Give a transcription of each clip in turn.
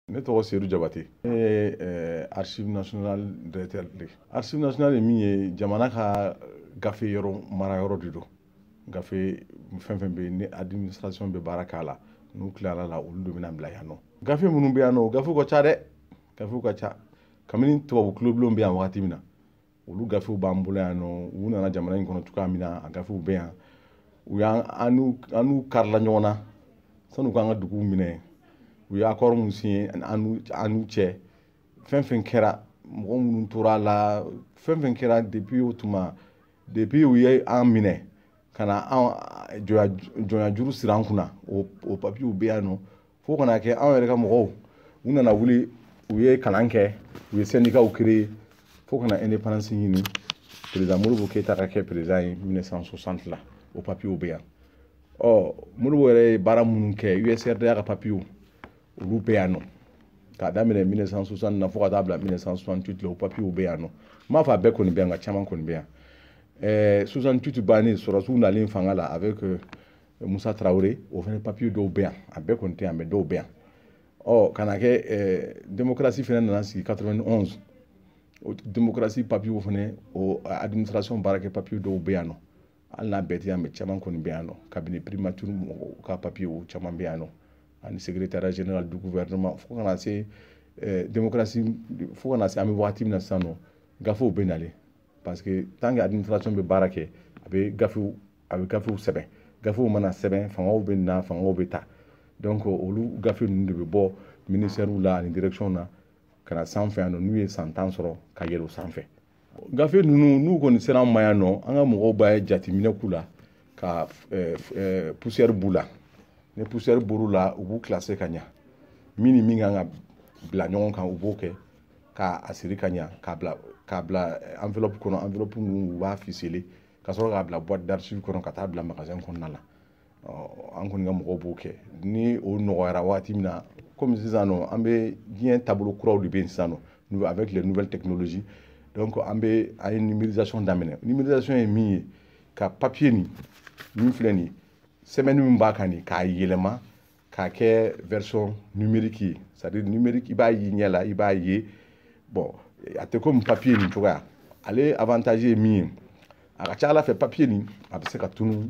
Ne tɔgɔ Seydou Diabaté. Ne ye Archives nationales directeur de ye. Archives nationales ye min ye, jamana ka gafe yɔrɔ mara yɔrɔ de don. Gafe fɛn fɛn bɛ yen ni administration bɛ baara k'a la, n'u tilara la, olu de bɛna bila yan nɔ. Gafe minnu bɛ yan nɔ, gafew ka ca dɛ, gafew ka ca. Kabini tubabu tulobulon bɛ yan wagati min na, olu gafew b'an bolo yan nɔ. U nana jamana in kɔnɔ cogoya min na, a gafew bɛ yan. U y'an an n'u karila ɲɔgɔn na san'u k'an ka duguw minɛ. U ye accord mun signé an n'u cɛ, fɛn fɛn kɛra, mɔgɔ minnu tora a la, fɛn fɛn kɛra depuis o tuma, depuis u ye an minɛ ka na an jɔnya juru siri an kunna, o papiyew bɛ yan nɔ. Fo kana kɛ anw yɛrɛ ka mɔgɔw, u nana wuli, u ye kalan kɛ, u ye syndicats créer fo ka na indépendance ɲini. Président Modibo Keyita ka kɛ président ye 1960 la, o papiyew bɛ yan. Ɔ Modibo yɛrɛ ye baara minnu kɛ, USRDA ka papiyew, olu bɛ yan nɔ. K'a daminɛ 1960 na fo ka taa bila 1968 la, o papiyew bɛ yan nɔ. N m'a fɔ a bɛɛ kɔni bɛ yan, nka caman kɔni bɛ yan. 68 bannen, sɔrɔdasiw nalen fanga la avec Moussa Traoré, o fana papiye dɔw bɛ yan. A bɛɛ kɔni tɛ yan, mais dɔw bɛ yan. Ɔ ka na kɛ démocratie fana nana sigi 91, o démocratie papiyew fana, o administration baarakɛ papiye dɔw bɛ yan nɔ. Hali n'a bɛɛ tɛ yan, mais caman kɔni bɛ yan nɔ. Kabini primature mɔgɔw ka papiyew caman bɛ yan nɔ, ani secrétariat général du gouvernement, fo kana se démocratie, fo kana se an bɛ wagati min na sisan nɔ, gafew bɛ nalen. Parce que tant que administration bɛ baara kɛ, a bɛ gafew sɛbɛn. Gafew mana sɛbɛn, fangaw bɛ na, fangaw bɛ ta. Donc olu gafe ninnu de bɛ bɔ ministère la ani direction na ka na sanfɛ yan nɔ. N'u ye san 10 sɔrɔ, ka yɛlɛ o sanfɛ. Gafe ninnu, n'u kɔni sera an ma yan nɔ, an ka mɔgɔw b'a jateminɛ k'u la, ka poussière b'u la. Ni poussière bɔr'u la, u b'u classer ka ɲa. Min ni min kan ka bila ɲɔgɔn kan, u b'o kɛ k'a siri ka ɲa, k'a bila enveloppe kɔnɔ. Enveloppe ninnu, u b'a ficeler ka sɔrɔ k'a bila boîte d'archive kɔnɔ, ka taa bila magasin kɔnɔna la. An kɔni ka mɔgɔw b'o kɛ. Ni o nɔgɔyara waati min na, komi sisan nɔ an bɛ diɲɛ taabolo kuraw de bɛ yen sisan nɔ avec les nouvelles technologies, donc an ye numérisation daminɛ. Numérisation ye min ye, ka papier nin min filɛ nin ye, sɛbɛnni min b'a kan nin, k'a yɛlɛma k'a kɛ version numérique ye. C'est à dire numérique, i b'a ye ɲɛ la, i b'a ye. Bon, a tɛ komi papier nin cogoya. Ale avantage ye min ye, a ka ca ala fɛ, papier nin, a bɛ se ka tunu,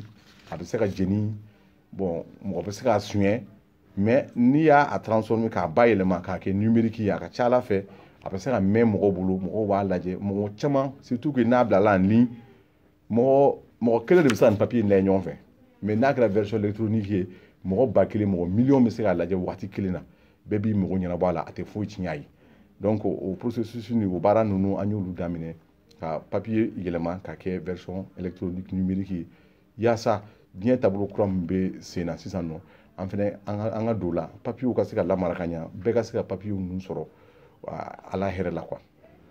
a bɛ se ka jeni, bon, mɔgɔ bɛ se k'a suɲɛ. Mais n'i y'a transformer, k'a bayɛlɛma k'a kɛ numérique ye, a ka ca ala fɛ, a bɛ se ka mɛn mɔgɔw bolo, mɔgɔw b'a lajɛ, mɔgɔ caman. Surtout que n'a bilala en ligne, mɔgɔ mɔgɔ kelen de bɛ se ka nin papier in lajɛ ɲɔgɔn fɛ. Mais n'a kɛra version électronique ye, mɔgɔ 1000, mɔgɔ miliyɔn bɛ se k'a lajɛ waati kelen na. Bɛɛ b'i mago ɲɛnabɔ a la, a tɛ foyi tiɲɛ a ye. Donc o processus ni o baara ninnu, an y'olu daminɛ ka papier yɛlɛma ka kɛ version électronique numérique ye, yaasa diɲɛ taabolo kura min bɛ sen na sisan nɔ, an fɛnɛ an ka don o la, papiyew ka se ka lamara ka ɲa, bɛɛ ka se ka papiyew ninnu sɔrɔ ala hɛrɛ la quoi.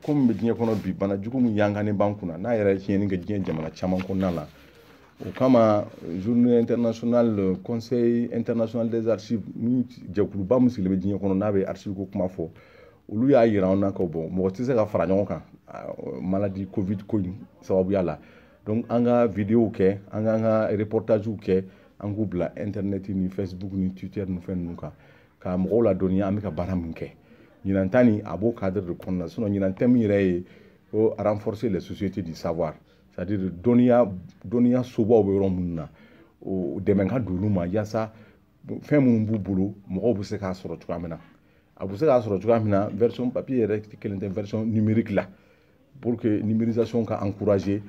Komi bɛ diɲɛ kɔnɔ bi, bana jugu min yankannen b'an kunna, n'a yɛrɛ ye tiɲɛni kɛ diɲɛ jamana caman kɔnɔna la, o kama Journée internationale, Conseil international des archives, min jɛkuluba min sigilen bɛ diɲɛ kɔnɔ, n'a bɛ archive ko kuma fɔ, olu y'a yira an na ko bon, mɔgɔ tɛ se ka fara ɲɔgɔn kan maladie Covid ko in sababuya la. Donc an ka vidéo kɛ, an k'an ka reportage kɛ, an k'u bila internet ni Facebook ni Twitter ni fɛn ninnu kan, ka mɔgɔw ladɔnniya an bɛ ka baara min kɛ. Ɲinan ta nin, a b'o cadre de kɔnɔna. Sinon ɲinan thème yɛrɛ ye ko renforcer les sociétés du savoir, c'est à dire dɔnniya sobaw bɛ yɔrɔ minnu na, o dɛmɛ ka don olu ma, yaasa fɛn minnu b'u bolo, mɔgɔw bɛ se k'a sɔrɔ cogoya min na, a bɛ se k'a sɔrɔ cogoya min na version papier yɛrɛ kelen tɛ, version numérique la, pour que numérisation ka encourager,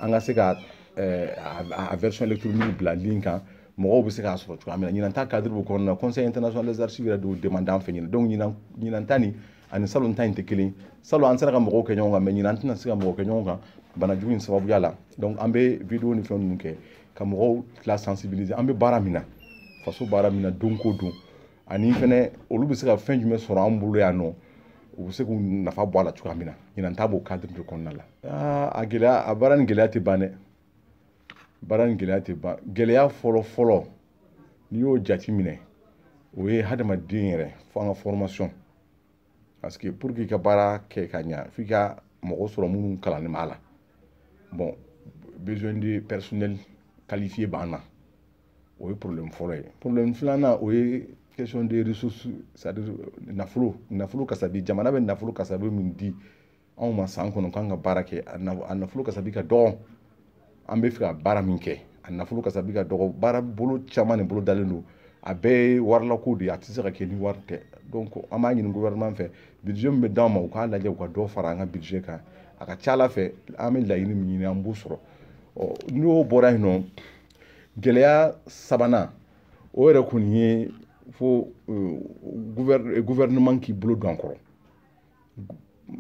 an ka se ka a version électronique bila ligne kan, mɔgɔw bɛ se k'a sɔrɔ cogoya min na. Ɲinan ta cadre b'o kɔnɔna na. Conseil international des archives yɛrɛ de demande an fɛ ɲinan. Donc ɲinan ta nin ani salon ta in tɛ kelen. Salon, an sera ka mɔgɔw kɛ ɲɔgɔn kan, mais ɲinan tɛna se ka mɔgɔ kɛ ɲɔgɔn kan bana jugu in sababuya la. Donc an bɛ vidéo ni fɛn ninnu kɛ ka mɔgɔw la sensibiliser an bɛ baara min na, faso baara min na don ko don, ani fɛnɛ olu bɛ se ka fɛn jumɛn sɔrɔ an bolo yan nɔ, u bɛ se k'u nafa bɔ a la cogoya min na. Ɲinan ta b'o cadre de kɔnɔna la. A gɛlɛya, a baara ni gɛlɛya tɛ ban dɛ, baara ni gɛlɛya tɛ ban. Gɛlɛya fɔlɔ fɔlɔ, n'i y'o jate minɛ, o ye hadamaden yɛrɛ fo an ka formation. Parce que pour que i ka baara kɛ ka ɲa, f'i ka mɔgɔ sɔrɔ minnu kalannen b'a la. Bon, besoin de personnel qualifié b'an na, o ye problème fɔlɔ ye. Problème filanan, o ye question de ressources humaines. Ressources humaines ye min ye, Question de ressources, c'est-à-dire nafolo, nafolo kasabi. Jamana bɛ nafolo kasabi min di anw ma san kɔnɔ k'an ka baara kɛ, a nafolo kasabi ka dɔgɔ. An bɛ fɛ ka baara min kɛ, a nafolo kasabi ka dɔgɔ. Baara bolo caman de bolo dalen don, a bɛɛ ye warilako de ye, a tɛ se ka kɛ ni wari tɛ. Donc an b'a ɲini gouvernement fɛ, budget min bɛ d'an ma, u k'a lajɛ u ka dɔ fara an ka budget kan. A ka ca ala fɛ, an bɛ laɲini min ɲini, an b'o sɔrɔ. Ɔ, n'o bɔra yen nɔ, gɛlɛya sabanan, o yɛrɛ kɔni ye fo gouvernement k'i bolo don an kɔrɔ,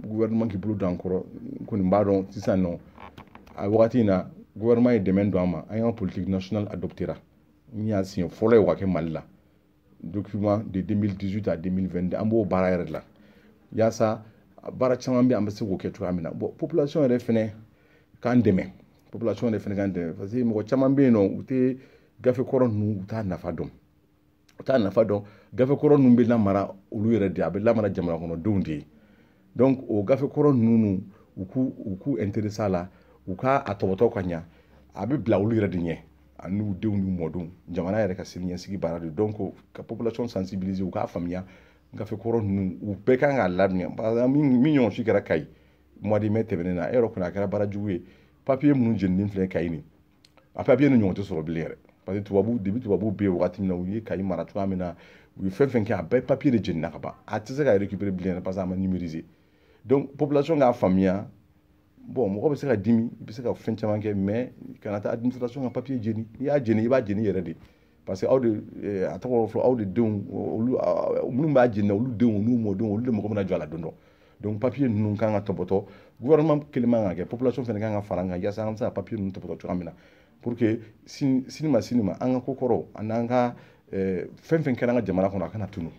gouvernement k'i bolo don an kɔrɔ. N kɔni b'a dɔn sisan nɔ, a wagati in na, gouvernement ye dɛmɛ don an ma. An y'an politique nationale adoptera min y'a siɲɛ fɔlɔ ye o ka kɛ Mali la, document de 2018 à 2022. An b'o baara yɛrɛ de la yaasa baara caman bɛ, an bɛ se k'o kɛ cogoya min na. Bon, population yɛrɛ fɛnɛ k'an dɛmɛ, population yɛrɛ fɛnɛ k'an dɛmɛ, parce que mɔgɔ caman bɛ yen nɔ, u tɛ gafe kɔrɔ ninnu, u t'a nafa dɔn, u t'a nafa dɔn. Gafe kɔrɔ ninnu bɛ lamara olu yɛrɛ de, a bɛ lamara jamana kɔnɔdenw de ye. Donc o gafe kɔrɔ ninnu, u k'u intéressé a la, u ka a tɔbɔtɔ ka ɲa. A bɛ bila olu yɛrɛ de ɲɛ, ani n'u denw n'u mɔdenw, jamana yɛrɛ ka siniɲɛsigi baara de. Donc ka population sensibiliser, u k'a faamuya, gafe kɔrɔ ninnu, u bɛɛ kan k'a laminɛ. Par exemple, min ɲɔgɔn si kɛra Kayi mois de mai tɛmɛnen na, e yɛrɛ kɔni, a kɛra baara jugu ye. Papier minnu jeninen filɛ Kayi nin, a papier ni ɲɔgɔn tɛ sɔrɔ bilen yɛrɛ, parce que tubabu, depuis tubabu bɛ yen wagati min na, u ye Kayi mara cogoya min na, u ye fɛn fɛn kɛ, a bɛɛ papier de jenina ka ban. A tɛ se ka récupérer bilen yɛrɛ, parce que a ma numériser. Donc population k'a faamuya. Bon, mɔgɔ bɛ se ka dimi, i bɛ se ka fɛn caman kɛ, mais kana taa administration ka papier jeni. N'i y'a jeni, i b'a jeni yɛrɛ de, parce que aw de, a tɔgɔ fɔ, aw de denw, olu minnu b'a jeni, olu denw n'u mɔdenw, olu de mago bɛna jɔ a la don dɔ. Donc papier ninnu kan ka tɔbɔtɔ. Gouvernement kelen man ka kɛ, population fana kan ka fara an kan yaasa an bɛ se ka papier ninnu tɔbɔtɔ cogoya min na, pour que sini ma sini ma, an ka ko kɔrɔw ani an ka fɛn fɛn kɛra an ka jamana kɔnɔ, a kana tunu.